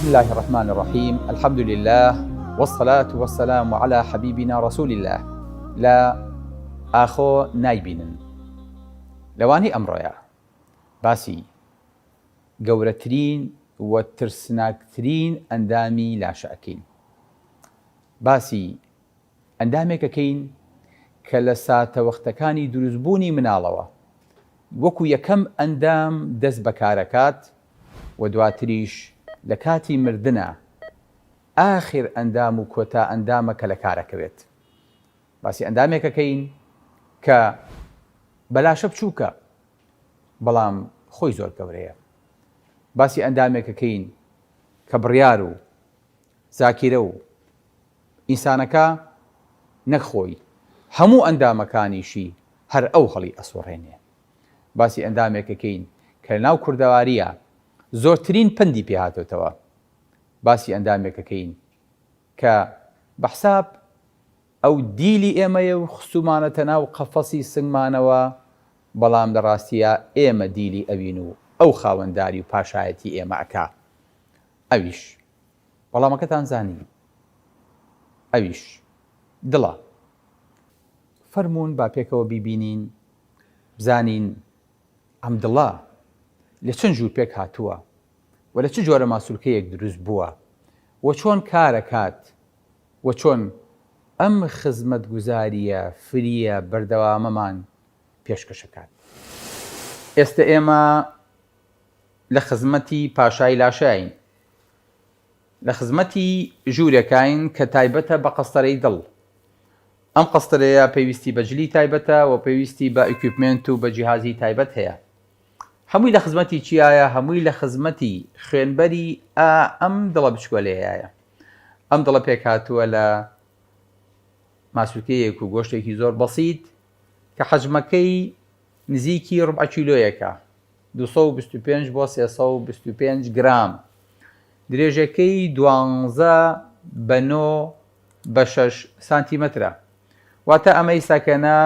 بسم الله الرحمن الرحیم الحمد لله والصلاة والسلام على حبیبنا رسول الله لە ئاخۆ نایبینن لەوانەی ئەمڕۆیە باسی گەورەترین و ترسناکترین ئەندامی لاشە ئەکەین باسی ئەندامێک ئەکەین کە لە ساتەوەختەکانی دروستبوونی مناڵەوە وەکو یەکەم ئەندام دەست بەکارەکات و دواتریش لە کاتی مردنا ئاخر ئەندام و کۆتا ئەندامە کە لە کارەکەوێت. باسی ئەندامێک ئەکەین کە بە لاشە بچووکە بەڵام خۆی زۆر گەورەیە. باسی ئەندامێک ئەکەین کە بڕیار و زاکیرە و ئینسانەکە نەک خۆی هەموو ئەندامەکانیشی هەر ئەو هەڵی ئەسوڕێنێ. باسی ئەندامێک ئەکەین کە لەناو کوردەوارییا زۆرترین پەندی پێ هاتۆتەوە. باسی ئەندامێک ئەکەین کە بە حساب ئەو دیلی ئێمەیە و خستوومانەتە ناو قەفەسی سنگمانەوە، بەڵام لە ڕاستییا ئێمە دیلی ئەوین و ئەو خاوەنداری و پاشایەتی ئێمە ئەکا. ئەویش. وەڵامەکەتان زانی. ئەویش. دڵە. فەرموون با پێکەوە بیبینین بزانین ئەم دڵە لە چەند ژوور پێک هاتووە و لە چ جۆرە ماسولکەیەک دروست بووە و چۆن کارەکات و چۆن ئەم خزمەتگوزارییە فرییە بەردەوامەمان پێشکەشەکات. ئێستە ئێمە لە خزمەتی پاشای لاشەین. لە خزمەتی ژوورێکاین کە تایبەتە بە قەستەرەی دڵ. ئەم قەستەرەیە پێویستی بە جلی تایبەتە و پێویستی بە equipment و بە جیهازی تایبەت هەیە. هەمووی لە خزمەتی چیایە؟ هەمووی لە خزمەتی خوێنبەری ئا ئەم دڵە بچکۆلەیەیە. ئەم دڵە پێکهاتووە لە ماسولکەیەک و گۆشتێکی زۆر بەسیت کە حەجمەکەی نزیکی ڕوبعە کیلۆیەکە. 225 بۆ 325 گرام، درێژەکەی دوانزە بە نۆ بە شەش سانتیمەترە. واتە ئەمەی ساکەنە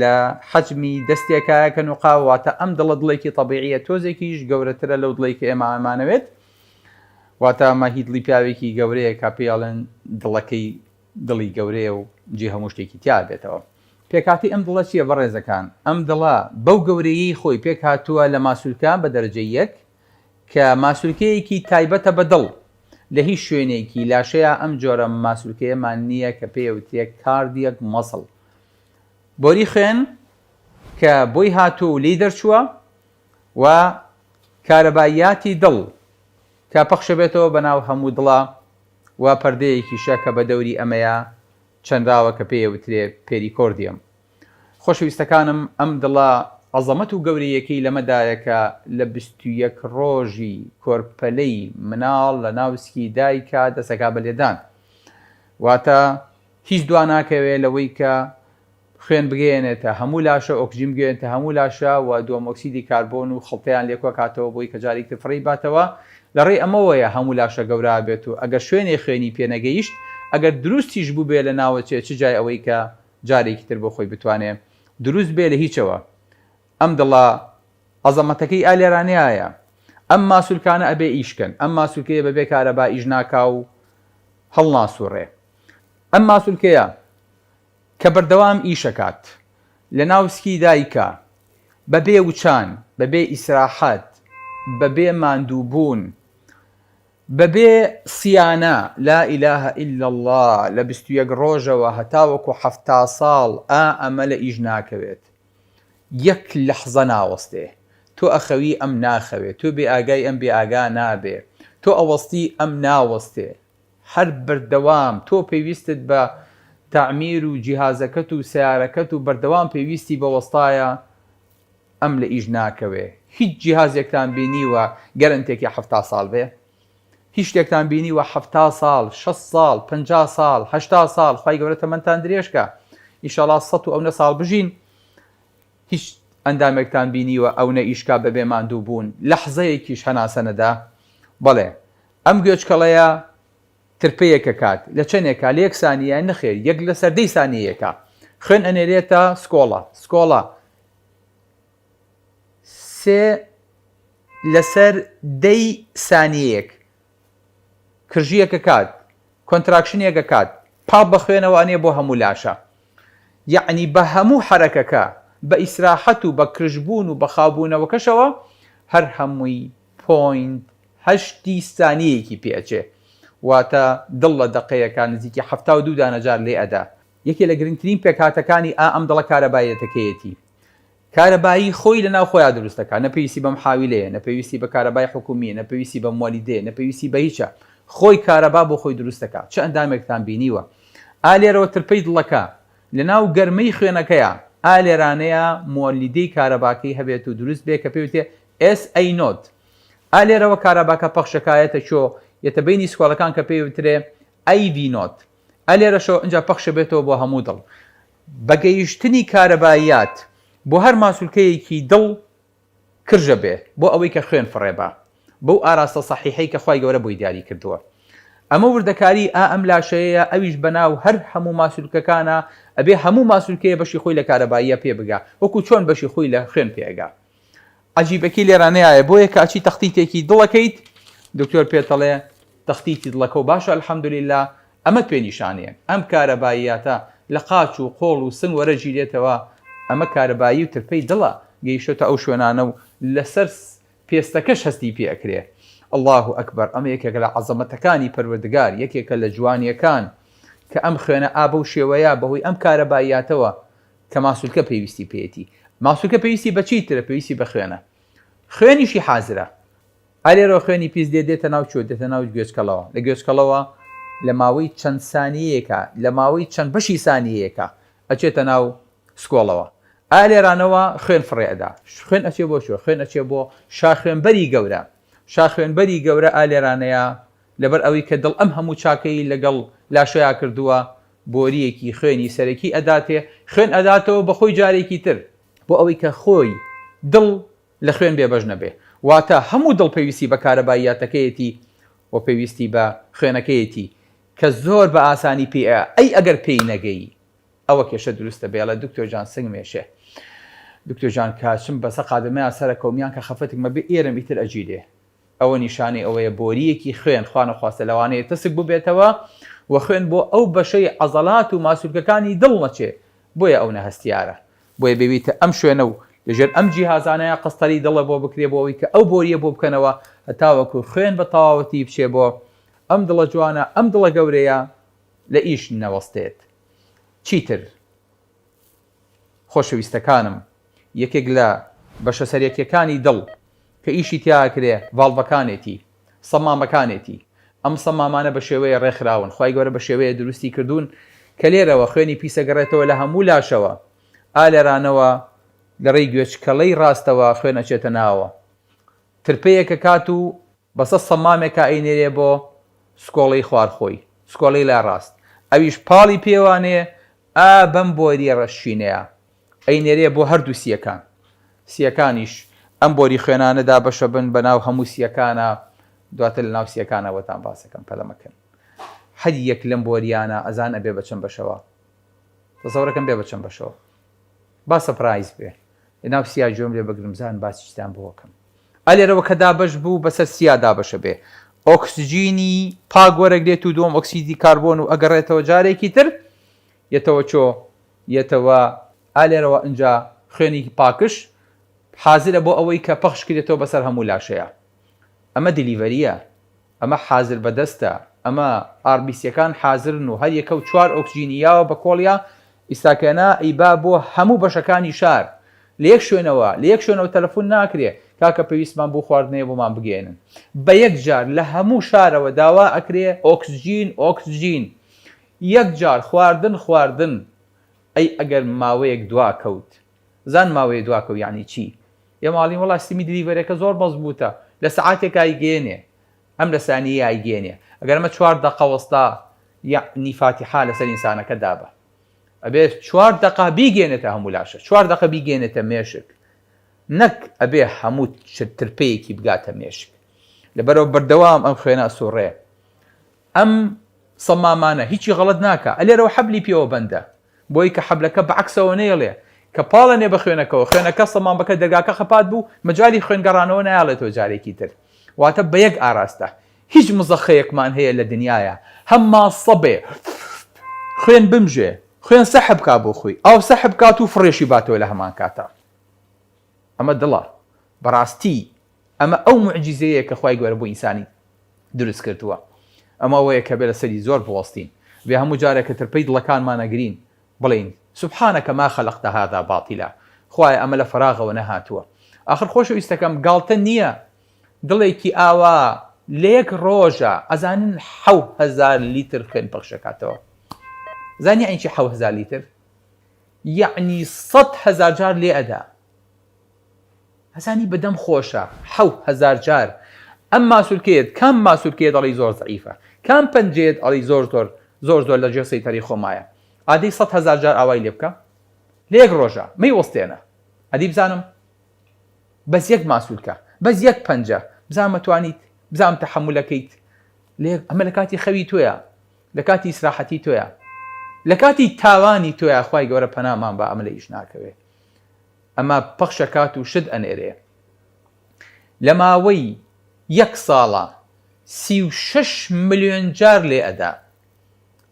لە حەجمی دەستێکایە کە نوقاوە، واتە ئەم دڵە دڵێکی تەبیعیە تۆزێکیش گەورەترە لەو دڵەی کە ئێمە ئەمانەوێت، واتە ئەمە هی دڵی پیاوێکی گەورەیە کە پێی ئەڵێن دڵەکەی دڵی گەورەیە و جێ هەموو شتێکی تیا بێتەوە. پێکهاتەی ئەم دڵە چییە بەڕێزەکان؟ ئەم دڵە بەو گەورەیەی خۆی پێکهاتووە لە ماسولکە بە دەرەجەی یەک کە ماسولکەیەکی تایبەتە بە دڵ، لە هیچ شوێنێکی لاشەیا ئەم جۆرە ماسولکەیەمان نییە کە پێی ئەوترێ cardiac muscle. بۆری خوێن کە بۆی هاتووە و لێی دەرچووە و کارەباییاتی دڵ کە پەخشەبێتەوە بەناو هەموو دڵا و پەردەیەکیشە کە بە دەوری ئەمەیا چەنراوە کە پێی ئەوترێ pericardium. خۆشەویستەکانم ئەم دڵە عەزەمەت و گەورەییەکەی لەمەدایە کە لە 21 ڕۆژی کۆرپەلەی مناڵ لە ناو سکی دایکا دەسەکا بە لێدان واتە هیچ دواناکەوێ لەوەی کە خوێن بگەیەنێتە هەموو لاشە، ئۆکسجین بگەیەنێتە هەموو لاشە و دووەم ئۆکسیدی کاربۆن و خڵتەیان لێ کۆکاتەوە بۆی کە جارێکی تر فڕێی باتەوە، لە ڕێی ئەمەوەیە هەموو لاشە گەورە ئەبێت و ئەگەر شوێنێ خوێنی پێ نەگەیشت ئەگەر دروستیش بووبێ لە ناوەچێ چ جای ئەوەی کە جارێکی تر بۆ خۆی بتوانێ دروست بێ لە هیچەوە. ئەم دڵە عەزەمەتەکەی ئا لێرانەیایە ئەم ماسولکانە ئەبێ ئیش کەن، ئەم ماسولکەیە بەبێ کارەبا ئیش ناکا و هەڵناسوڕێ. ئەم ماسولکەیە کە بەردەوام ئیشەکات لەناو سکی دایکا بەبێ وچان بەبێ ئیسراحەت بەبێ ماندووبوون بەبێ صیانە لا الە الا اللە لە 21 ڕۆژەوە هەتاوەکو 70 ساڵ ئا ئەمە لە ئیش ناکەوێت یەک لەحزە ناوەستێ تۆ ئەخەوی ئەم ناخەوێ تۆ بێ ئاگای ئەم بێ ئاگا نابێ تۆ ئەوەستی ئەم ناوەستێ هەر بەردەوام تۆ پێویستت بە تەعمیر و جیهازەکەت و سەیارەکەت و بەردەوام پێویستی بە وەستایە ئەم لە ئیش ناکەوێ هیچ جیهازێکتان بینیوە گەرەنتێکی 70 ساڵ بێ هیچ شتێکتان بینیوە 70 ساڵ 60 ساڵ 50 ساڵ 80 ساڵ خوای گەورە تەمەنتان درێژکە ئیشەڵا سەد و ئەونە ساڵ بژین هیچ ئەندامێکتان بینیوە ئەونە ئیشکا بەبێ ماندوو بوون لەحزەیەکیش هەناسە نەدا بەڵێ ئەم گوێچکەڵەیە ترپەیەک ئەکات لە چەنێکا لە یەک سانیە نەخێر یەک لەسەر دەی سانیەیەکە خوێن ئەنێرێتە سکۆڵە سکۆڵە سێ لەسەر دەی سانیەیەک. کرژییەک ئەکات، contraction ێک ئەکات، پاڵ بە خوێنەوە ئەنێ بۆ هەموو لاشە. یەعنی بە هەموو حەرەکەکە، بە ئیسراحەت و بە کرژبوون و بە خاوبوونەوەکەشەوە هەر هەمووی point هەشتی سانیەیەکی پێ ئەچێ. واتە دڵ لە دەقەیەکا نزیکی 72 دانە جار لێ ئەدا. یەکێ لە گرنگترین پێکهاتەکانی ئا ئەم دڵە کارەباییەتەکەیەتی. کارەبایی خۆی لە ناو خۆیا دروست دەکا، نە پێویستی بە محاویلەیە، نە پێویستی بە کارەبای حکومییە، نە پێویستی بە موەلیدەیە، نە پێویستی بە هیچە، خۆی کارەبا بۆ خۆی دروست دەکا. چ ئەندامێکتان بینیوە ئا لێرەوە ترپەی دڵەکە لە ناو گەرمەی خوێنەکەیا ئا لێرانەیە موەلیدەی کارەباکەی هەبێت و دروست بێ کە پێی وتێ SA node. ئا لێرەوە کارەباکە پەخش دەکا یەتە کۆ یەتە بەینی سکۆڵەکان کە پێی وترێ AV node. ئا لێرەشەوە ئینجا پەخش ئەبێتەوە بۆ هەموو دڵ. بە گەیشتنی کارەباییات بۆ هەر ماسولکەیەکی دڵ کرژە بێ بۆ ئەوەی کە خوێن فڕێ با بەو ئاراستە سەحیحەی کە خوای گەورە بۆی دیاری کردووە. ئەمە وردەکاری ئا ئەم لاشەیەیە ئەویش بەناو هەر هەموو ماسولکەکانا ئەبێ هەموو ماسولکەیە بەشی خۆی لە کارەباییە پێ بگا وەکو چۆن بەشی خۆی لە خوێن پێ ئەگا. عەجیبەکەی لێرانەیایە بۆیە کە ئەچی تەختیتێکی دڵ ئەکەیت دکتۆر پێت ئەڵێ تەختیتی دڵەکەو باشە الحمدللە ئەمەت پێ نیشانەیە ئەم کارەباییاتە لە قاچ و قۆڵ و سنگ وەرەگیرێتەوە ئەمە کارەبایی و ترپەی دڵە گەیشتۆتە ئەو شوێنانە و لەسەر پێستەکەش هەستی پێ ئەکرێ اللە اکبر ئەمە یەکێکە لە عەزەمەتەکانی پەروەردگار یەکێکە لە جوانیەکان کە ئەم خوێنە ئا بەو شێوەیە بەهۆی ئەم کارەباییاتەوە کە ماسولکە پێویستی پێیەتی. ماسولکە پێویستی بە چی ترە؟ پێویستی بە خوێنە. خوێنیشی حازرە. ئا لێرەوە خوێنی پیس دێت دێتە ناو کوێ؟ دێتە ناو گوێچکەڵەوە. لە گوێچکەڵەوە لە ماوەی چەند سانیەیەکا، لە ماوەی چەند بەشی سانیەیەکا ئەچێتە ناو سکۆڵەوە. ئا لێرانەوە خوێن فڕێ ئەدا. خوێن ئەچێ بۆ کوێ؟ خوێن ئەچێ بۆ شاخوێنبەری گەورە. شاخوێنبەری گەورە ئا لێرانەیە لەبەر ئەوەی کە دڵ ئەم هەموو چاکەی لەگەڵ لاشەیا کردووە، بۆرییەکی خوێنی سەرەکی ئەداتێ، خوێن ئەداتەوە بە خۆی جارێکی تر، بۆ ئەوەی کە خۆی، دڵ، لە خوێن بێبەش نەبێ، واتە هەموو دڵ پێویستی بە کارەباییاتەکەیەتی و پێویستی بە خوێنەکەیەتی کە زۆر بە ئاسانی پێی ئەیا، ئەی ئەگەر پێی نەگەی ئەوە کێشە دروست دەبێ، ئەڵێ دکتۆر جان سنگم ئێشێ، دکتۆر جان کاچم بەسە قادرمەیا سەرەکەوم یان کە خەفەتک مەبێ ئێرەم ئیتر ئەگیرێ. ئەوە نیشانەی ئەوەیە بۆرییەکی خوێن خوانەخواستە لەوانەیە تەسک ببێتەوە و خوێن بۆ ئەو بەشەی عەزەڵات و ماسولکەکانی دڵ نەچێ بۆیە ئەونە هەستیارە بۆیە بێویتە ئەم شوێنە و لەژێر ئەم جیهازانەیا قەستەری دڵە بۆ بکرێ بۆ ئەوەی کە ئەو بۆرییە بۆ بکەنەوە هەتاوەکو خوێن بە تەواوەتی بچێ بۆ ئەم دڵە جوانە ئەم دڵە گەورەیە لە ئیش نەوەستێت چیتر خۆشەویستەکانم یەکێک لە بەشە سەرەکیەکانی دڵ کە ئیشی تیا ئەکرێ ڤاڵڤەکانێتی، سەمامەکانێتی، ئەم سەمامانە بە شێوەیە ڕێکخراون، خوای گەورە بە شێوەیە دروستی کردوون کە لێرەوە خوێنی پیس ئەگەڕێتەوە لە هەموو لاشەوە، ئا لێرانەوە لە ڕێی گوێچکەڵەی ڕاستەوە خوێن ئەچێتە ناوە ترپەیەک ئەکات و بەسە سەمامێکا ئەینێرێ بۆ سکۆڵەی خوار خۆی، سکۆڵەی لای ڕاست، ئەویش پاڵی پێوانێ ئا بەم بۆریە ڕەشینەیە ئەینێرێ بۆ هەردوو سیەکان، سیەکانیش ئەم بۆری خوێنانە دابەشە بن بە ناو هەموو سیەکانا، دواتر لە ناو سیەکانا بۆتان باسەکەم پەلە مەکەن. هەر یەک لەم بۆریانە ئەزان ئەبێ بە چەند بەشەوە؟ تەسەورەکەم بێ بە چەند بەشەوە؟ با surprise بێ لە ناو سیا گوێم لێ بگرم زان باسی چیتان بۆ ئەکەم. ئا لێرەوە کە دابەش بوو بەسەر سیا دابەشە بێ ئۆکسجینی پاک وەرەگرێت و دووەم ئۆکسیدی کاربۆن و ئەگەڕێتەوە جارێکی تر یەتەوە چۆ یەتەوە ئا لێرەوە ئنجا خوێنی پاکش حازرە بۆ ئەوەی کە پەخش کرێتەوە بەسەر هەموو لاشەیا ئەمە delivery یە ئەمە حازر بەدەستە، ئەمە RBC یەکان حازرن و هەر یەکەو چوار ئۆکسجینی یاوە بە کۆڵیا، ئیستاکەنا ئەیبا بۆ هەموو بەشەکانی شار، لە یەک شوێنەوە، لە یەک شوێنەوە تەلەفون ناکرێ، کاکە پێویستمان بو خواردنەیە بۆمان بگەیەنن. بە یەک جار لە هەموو شارەوە داوا ئەکرێ ئۆکسجین، ئۆکسجین. یەک جار خواردن، خواردن. ئەی ئەگەر ماوەیەک دوا کەوت؟ زان ماوەیە دوا کەوت یەعنی چی؟ ئێمە ئەڵێین وەڵا سیستمی delivery ەکە زۆر مەزبووتە لە سەعاتێکا ئەیگەیەنێ ئەم لە سانیەیە ئەیگەیەنێ ئەگەر ئەمە چوار دەقە وەستا یەعنی فاتیحا لەسەر ئینسانەکە دابە ئەبێ چوار دەقە بیگەێنێتە هەموو لاشە چوار دەقە بیگەێنێتە مێشک نەک ئەبێ هەموو ترپەیەکی بگاتە مێشک لەبەرەوە بەردەوام ئەم خوێنە ئەسوڕێ ئەم سەمامانە هیچی غەڵەت ناکا ئەلێرەوە حەبلی پێوە بەندە بۆی کە حەبلەکە بە عەکسەوە نەیەڵێ کە پاڵەنێ بە خوێنەکەوە خوێنەکە سەمامەکە دەرگاکە خەپات بوو مەجالی خوێن گەڕانەوە نایەڵێتەوە جارێکی تر واتە بە یەک ئاراستە. هیچ مزەخەیەکمان هەیە لە دنیایا هەم ماسە بێ خوێن بمژێ خوێن سەحب کا بۆ خۆی ئاو سەحب کات و فڕێشی باتەوە لە هەمان کاتا ئەمە دڵە بەڕاستی ئەمە ئەو موعجیزەیە کە خوای گەورە بۆ ئینسانی دروست کردووە ئەمە ئەوەیە کە بێ لەسەری زۆر بوەستین بێ هەموو جارێک کە ترپەی دڵەکانمان ئەگرین بڵێین سبحانک ما خلقت هذا باطلا خوایە ئەمە لە فەراغەوە نەهاتووە ئاخر خۆشەویستەکەم گاڵتە نییە دڵێکی ئاوا لە یەک ڕۆژە ئەزانن 1000 لیتر خوێن پەخشەکاتەوە زانی یعنی چی 1000 لیتر یعنی 100 هزار جار لێ ئەدا ئەزانی بەدەم خۆشە 1000 جار ئەم ماسولکەیەت کام ماسولکەیە دەڵی زۆر زعیفە کام پەنجەیەت ئەڵی زۆر زۆر زۆر زۆر لە ژێر سەیتەری خۆمایە ئادەی 100 هزار جار ئاوای لێ بکە لە یەک ڕۆژە مەی وەستێنە ئەدی بزانم بەس یەک ماسولکە بەس یەک پەنجە بزانم ئەتوانیت بزانم تەحەمولەکەیت لە ئەمە لە کاتی خەوی تۆیە لە کاتی ئیسراحەتی تۆیە لە کاتی تاوانی تۆیە خوای گەورە پەنامان با ئەمە لە ئیش ناکەوێ ئەمە پەخشەکات و شت ئەنێرێ لە ماوەی یەک ساڵە 36 ملیۆن جار لێ ئەدا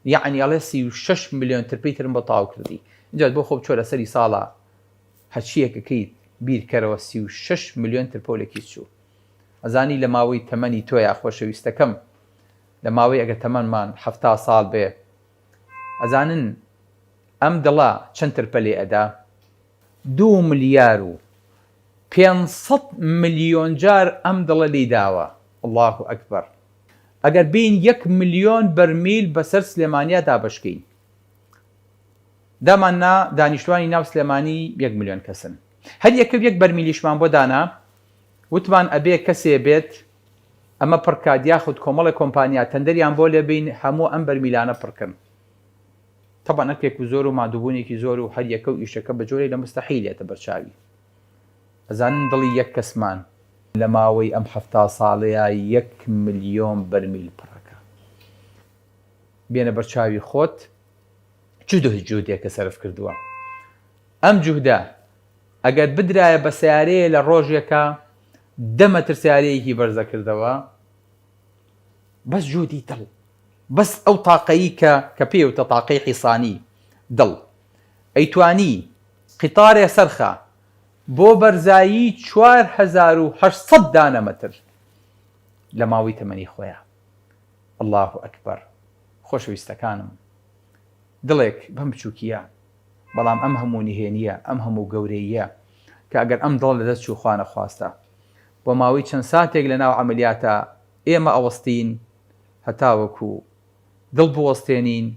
یەعنی ئەڵێ 36 ملیۆن ترپەی ترم بۆ تەواو کردی ئینجا بۆ خۆ بچۆ لە سەری ساڵە هەرچیەکەکەیت بیرکەرەوە 36 ملیۆن ترپەو لە کیس چوو ئەزانی لە ماوەی تەمەنی تۆیا خۆشەویستەکەم لە ماوەی ئەگەر تەمەنمان 70 ساڵ بێ ئەزانن ئەم دڵە چەند ترپە لێ ئەدا؟ دوو ملیار و 500 ملیۆن جار ئەم دڵە لێی داوە اللە اکبر ئەگەر بێین یەک ملیۆن بەرمیل بەسەر سلێمانیا دابەشکەین دامان نا دانیشتوانی ناو سلێمانی یەک ملیۆن کەسن هەر یەکەو یەک بەرمیلیشمان بۆ دانا وتمان ئەبێ کەسێ بێت ئەمە پڕکات یاخود کۆمەڵێ کۆمپانیا تەندەریان بۆ لێبین هەموو ئەم بەرمیلانە پڕکەن تەبعەن ئەرکێک و زۆر و ماندووبوونێکی زۆر و هەر یەکە و ئیشەکە بە جۆرێک لە موستەحیل یەتە بەرچاوی ئەزانن دڵی یەک کەسمان لە ماوەی ئەم 70 ساڵەیە یەک ملیۆن بەرمیل پڕەکە بێنە بەرچاوی خۆت چ جوهدێکە سەرف کردووە ئەم جوهدە ئەگەر بدرایە بە سیارەیە لە ڕۆژێکە دە مەتر سیارەیەکی بەرزەکردەوە بەس جوهدی دڵ بەس ئەو تاقەیی کە کە پێیوتە تاقەی حیسانی دڵ ئەیتوانی قیتارێ سەرخا بۆ بەرزایی 4800 دانە مەتر لە ماوەی تەمەنی خۆیا اللە اکبر خۆشەویستەکانم دڵێک بەم بچوکیە بەڵام ئەم هەموو نهێنیە ئەم هەموو گەورەییە کە ئەگەر ئەم دڵە لەدەست چوو خوانەخواستە بۆ ماوەی چەند ساتێک لەناو عەمەلیاتا ئێمە ئەوەستین هەتاوەکو دڵ بوەستێنین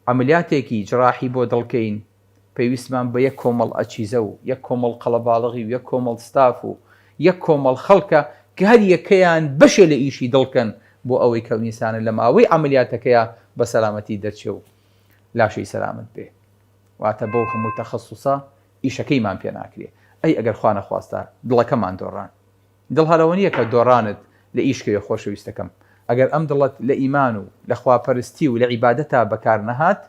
عەمەلیاتێکی جڕاحی بۆ دڵ کەین پێویستمان بە یەک کۆمەڵ ئەچیزە و یەک کۆمەڵ قەڵەباڵغی و یەک کۆمەڵ ستاف و یەک کۆمەڵ خەڵکە کە هەر یەکەیان بەشێ لە ئیشی دڵ کەن بۆ ئەوەی کە ئەو ئینسانە لە ماوەی عەمەلیاتەکەیا بە سەلامەتی دەرچێ و لاشەی سەلامەت بێ. واتە بەو هەموو تەخەسوسە ئیشەکەیمان پێ ناکرێ. ئەی ئەگەر خوا نەخواستە دڵەکەمان دۆڕان؟ دڵ هەر ئەوە نییە کە دۆڕانت لە ئیش کەوێ خۆشەویستەکەم. ئەگەر ئەم دڵەت لە ئیمان و لە خواپەرستی و لە عیبادەتا بەکار نەهات،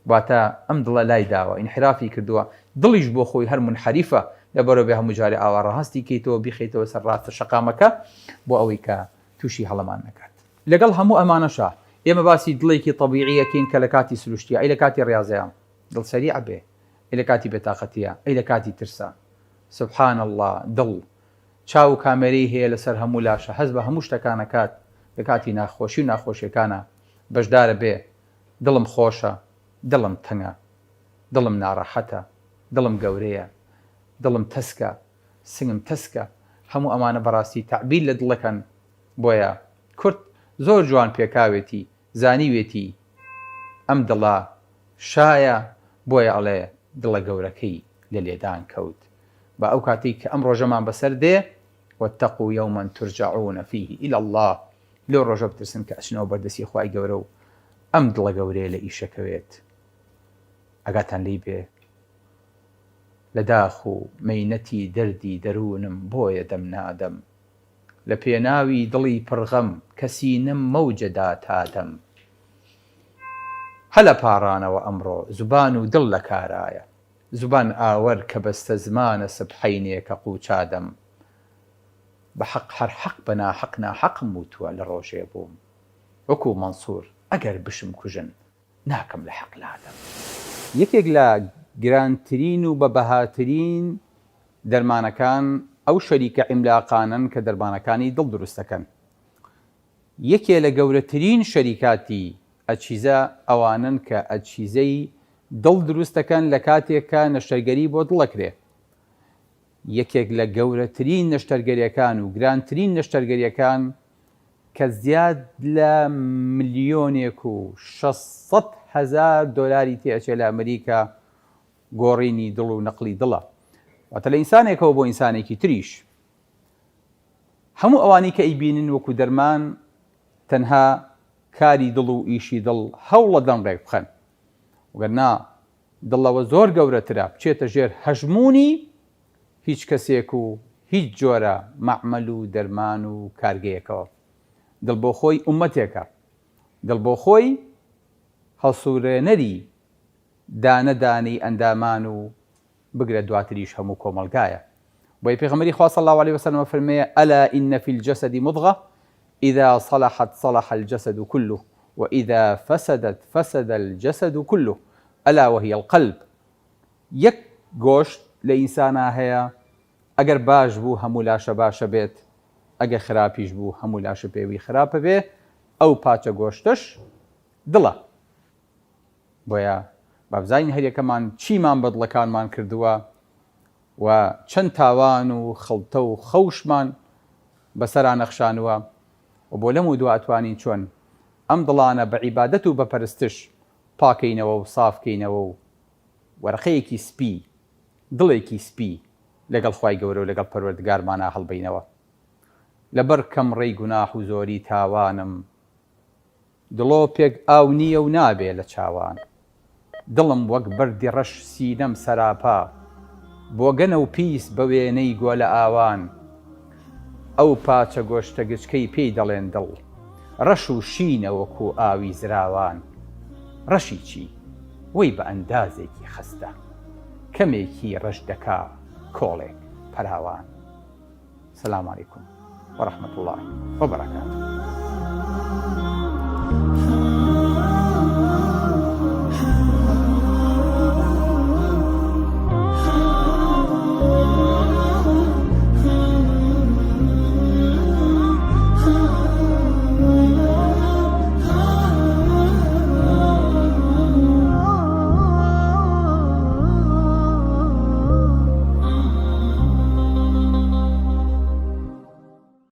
واتە ئەم دڵە لای داوە، ئینحرافی کردووە، دڵیش بۆ خۆی هەر مونحەریفە، لەبەرئەوە بێ هەموو جارێ ئاوا ڕاستی کەیتەوە بیخەیتەوە سەر ڕاستە شەقامەکە بۆ ئەوەی کە تووشی هەڵەمان نەکات. لەگەڵ هەموو ئەمانەشا ئێمە باسی دڵێکی تەبیعی ئەکەین کە لە کاتی سروشتیا، ئەی لە کاتی ڕیازەیا دڵ سەریع ئەبێ، ئەی لە کاتی بێتاقەتیا، ئەی لە کاتی ترسا. سبحان اللە دڵ چاو و کامێرەی هەیە لەسەر هەموو لاشە هەست بە هەموو شتەکان ئەکات لە کاتی ناخۆشی و ناخۆشیەکانا بەشدارە بێ دڵم خۆشە، دڵم تەنگە، دڵم ناڕەحەتە، دڵم گەورەیە، دڵم تەسکە، سنگم تەسکە، هەموو ئەمانە بەڕاستی تەعبیر لە دڵەکەن، بۆیە کورد زۆر جوان پێکاوێتی، زانیوێتی ئەم دڵە شایە، بۆیە ئەڵێ دڵە گەورەکەی لە لێدان کەوت. با ئەو کاتەی کە ئەم ڕۆژەمان بەسەر دێ، واتقوا یوما ترجعون فیه الی اللە، لەو ڕۆژە بترسن کە ئەچنەوە بەردەستی خوای گەورە و ئەم دڵە گەورەیە لە ئیشەکەوێت ئاگاتان لێی بێ لە داخ و مەینەتی دەردی دەروونم بۆیە دەم نادەم لە پێناوی دڵی پڕ غەم کە سینەم مەوجە دا تا دەم هەلە پاڕانەوە ئەمڕۆ زوبان و دڵ لە کارایە زوبان ئاوەر کە بەستە زمانە سبحەینێ کە قوچادەم. بە حەق هەر حەق بە ناحەق ناحەقم وتووە لە ڕۆژێ بووم وەکوو مەنسوور ئەگەر بشم کوژن ناکەم لە حەق لادەم. یەکێک لە گرانترین و بە بەهاترین دەرمانەکان ئەو شەریکە عیملاقانەن کە دەرمانەکانی دڵ دروست دەکەن. یەکێ لە گەورەترین شەریکاتی ئەجهیزە ئەوانەن کە ئەجهیزەی دڵ دروست دەکەن لە کاتێک کە نەشتەرگەری بۆ دڵ ئەکرێ. یەکێک لە گەورەترین نەشتەرگەریەکان و گرانترین نەشتەرگەریەکان کە زیاد لە ملیۆنێک و 600 هەزار دۆلاری تێئەچێ لە ئەمریکا گۆڕینی دڵ و نەقلی دڵە واتە لە ئینسانێکەوە بۆ ئینسانێکی تریش هەموو ئەوانەی کە ئەیبینن وەکو دەرمان تەنها کاری دڵ و ئیشی دڵ هەوڵەدەن ڕێک بخەن وگەر نا دڵ لەوە زۆر گەورەترە بچێتە ژێر هەژموونی هیچ کەسێک و هیچ جۆرە مەعمەل و دەرمان و کارگەیەکەوە. دڵ بۆ خۆی ئوممەتێکە. دڵ بۆ خۆی هەڵسورێنەری دانە دانەی ئەندامان و بگرە دواتریش هەموو کۆمەڵگایە. بۆیە پێغەمبەری خوا صلی اللە علیە وسلم ئەفەرموێ، الا ان فی الجسد مضغە اذا صلحت صلح الجسد کله واذا فسدت فسد الجسد کله الا وهی القلب یەک گۆشت لە ئینسانا هەیە ئەگەر باش بوو هەموو لاشە باشە بێت ئەگەر خراپیش بوو هەموو لاشە پێوی خراپە بێ ئەو پاچە گۆشتەش دڵە. بۆیە با بزانین هەریەکەمان چیمان بە دڵەکانمان کردووە و چەند تاوان و خڵتە و خەوشمان بەسەرا نەخشانووە و بۆ لەم و دوا ئەتوانین چۆن ئەم دڵانە بە عیبادەت و بە پەرستش پاکەینەوە و ساف کەینەوە و وەرەقەیەکی سپی دڵێکی سپی لەگەڵ خوای گەورە و لەگەڵ پەروەردگارمانا هەڵبەینەوە لەبەر کەم ڕێی گوناح و زۆری تاوانم دڵۆپێک ئاو نییە و نابێ لە چاوان دڵم وەک بەردی ڕەش سینەم سەراپا بۆگەنە و پیس بە وێنەی گۆلە ئاوان ئەو پاچە گۆشتە گچکەی پێی دەڵێن دڵ ڕەش و شینە وەکوو ئاوی زراوان ڕەشی چی؟ وەی بە ئەندازێکی خەستە کەمێکی ڕەش دەکا کۆڵێک پەراوان. سلام علیکم ورحمة اللە وبرکاته.